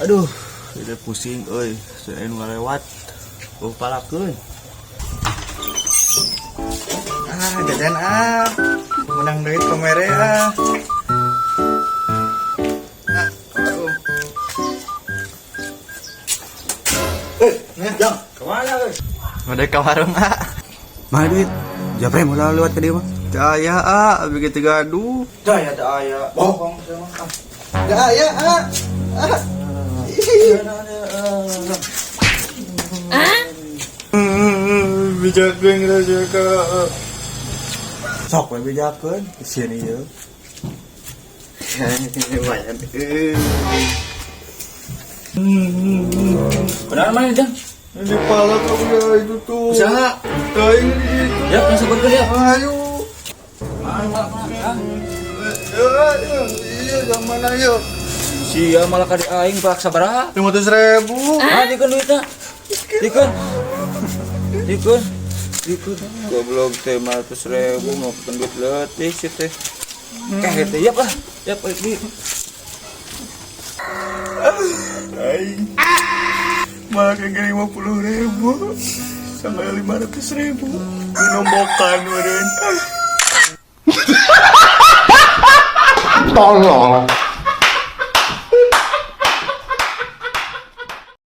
Aduh, udah pusing euy, seueur nu ngalewat. Oh, palakeun. Ah, jajan ah. Menang duit pamere ah. Ah, aduh. Eh, jang. Kemana euy? Udah ke warung ah. Mana duit? Japre mau lewat ke dia mah. Daya ah, begitu gaduh. Daya daya. Bohong sama ah. Daya ah. Ah. Bijakeun geus ka. Sok we bejakeun, sieun ieu. Lumayan. Eh. Benar mana jang? Ini pala kamu ya itu tuh. Usaha. Ayo itu. Ya, langsung bergerak ya. Ayo. Mana mana? Ayo, iya yang mana yuk? Sia malah kadi aing pak sabaraha? 500 ribu. Ah, dikeun duitna. Dikeun. Dikeun. Dikeun. Goblok teh 500 ribu mau keun duit leutik sih teh. Keh teh yap lah. Yap balik deui. Aing. Malah kagak 50 ribu sampai 500 ribu. Menombokan meren. Tolol.